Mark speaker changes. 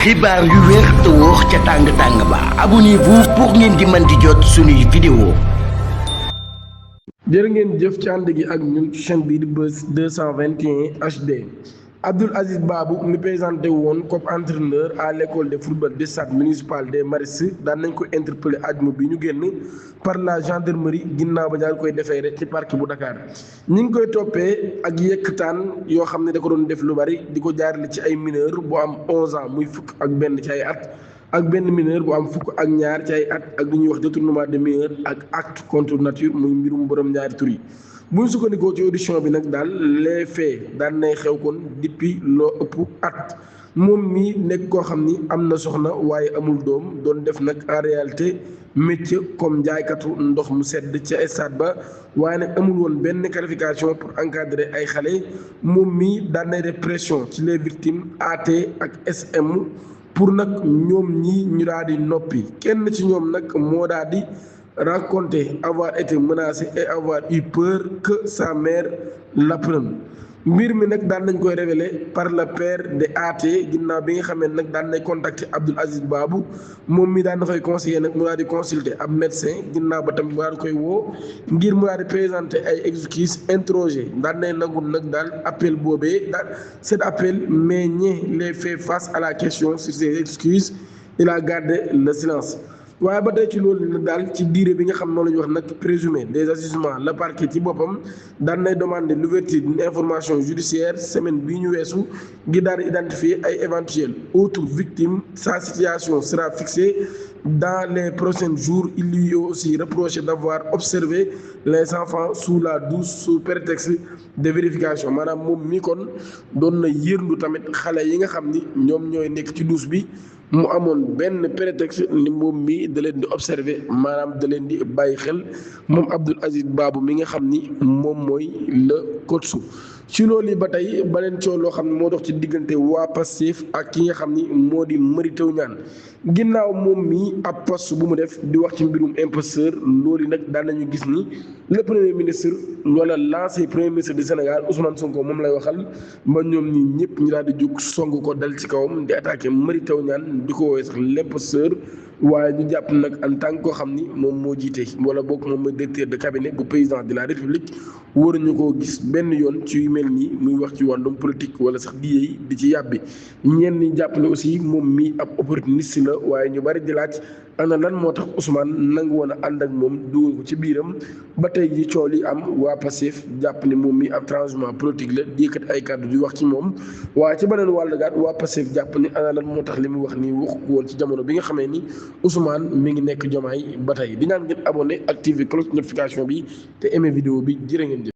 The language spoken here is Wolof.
Speaker 1: xibaar yu wér te wóor ca tàng ba abonnez-vous pour ngeen di mën di jot suñuy vidéo.
Speaker 2: jërë ngeen jëf ci ànd gi ak ñun ci chaîne bii di Buzz 221 HD. Abdoul Aziz Babou mi présenté woon comme entraîneur à l'école de football du stade municipal des Maristes daan nañ ko interpellé àjjuma bi ñu génn par la gendarmerie ginnaaw ba daan koy defeere ci parc bu Dakar. ñi ngi koy toppee ak yëkkataan yoo xam ne da ko doon def lu bari di ko jaarale ci ay mineur bu am 11 ans muy fukk ak benn ci ay at ak benn mineur bu am fukk ak ñaar ci ay at ak li ñuy wax détournement de mineur ak acte contre nature muy mbirum borom ñaari tur yi. bu ñu sukkandikoo ci audition bi nag daal les faits daan nay xew kon depuis loo ëpp at moom mii nekk koo xam ni am na soxna waaye amul doom doon def nag en réalité métier comme jaaykatu ndox mu sedd ca stade ba waaye nag amul woon benn qualification pour encadrer ay xale moom mii daan nay def pression ci les victimes AT ak SM pour nag ñoom ñii ñu daal di noppi kenn ci ñoom nag moo daal di raconter avoir été menacé et avoir eu peur que sa mère l'apprenne. mbir mi nag daan nañ koy révélé par le père de AT ginnaaw bi nga xamee nag daan nañ contacter Abdoul Aziz Babou moom mi daan na koy conseiller nag mu daal di consulter ab médecin ginnaaw ba tamit mu daal di koy woo ngir mu daal di présenter ay excuses interrogé daan nañ nangul nag daal appel boobee daal cet appel mais ñe les fait face à la question sur ces excuses il a gardé le silence. waaye ba tey ci loolu nag daal ci diire bi nga xam noonu la ñuy wax nag présumé des agissements le parquet ci boppam daan nay demander l'ouverture d'une information judiciaire semaine bii ñu weesu ngir daal di identifier ay éventuelles autres victimes. Sa situation sera fixée dans les prochains jours. Il lui est aussi reproché d'avoir observé les enfants sous la douche sous prétexte de vérification maanaam moom mi kon doon na yërndu tamit xale yi nga xam ni ñoom ñooy nekk ci douche bi. mu amoon benn prétexte ni moom mi da leen di observer maanaam da leen di bàyyi xel moom Abdoul Aziz Babou mi nga xam ni moom mooy le coach ci loolu yi ba tey beneen coow loo xam ne moo dox ci diggante waa Pastef ak ki nga xam ni moo di Mary Teuw Niane ginnaaw moom mi ab poste bu mu def di wax ci mbirum imposteur loolu nag daan nañu gis ni le premier ministre wala l'ancien premier ministre du Sénégal Ousmane Sonko moom lay waxal ba ñoom ñi ñëpp ñu daal di jóg song ko dal ci kawam di attaqué Mary Teuw Niane di ko woowee sax l'imposteur waaye ñu jàpp nag en tant que koo xam ni moom moo jiite wala bokk moom mooy directeur de cabinet bu président de la république waruñu koo gis benn yoon ci yu mel nii muy wax ci wàllum politique wala sax di ci yàbbi ñenn ñi jàpp ne aussi moom mii ab opportuniste la waaye ñu bari di laaj ana lan moo tax Ousmane nangu woon a ànd ak moom dugal ko ci biiram ba tey ji coow li am waa Pastef jàpp ne moom mii ab transhumant politique la di yëkkat ay kàddu di wax ci moom waaye ci beneen wàll gaat waa Pastef jàpp ne ana lan moo tax li mu wax nii waxu ko woon ci jamono bi nga xamee ni Ousmane mi ngi nekk Diomaye ba tey di ñaan ngeen abonné activer cloche notification bi te aimé vidéo bi jërë ngeen jëf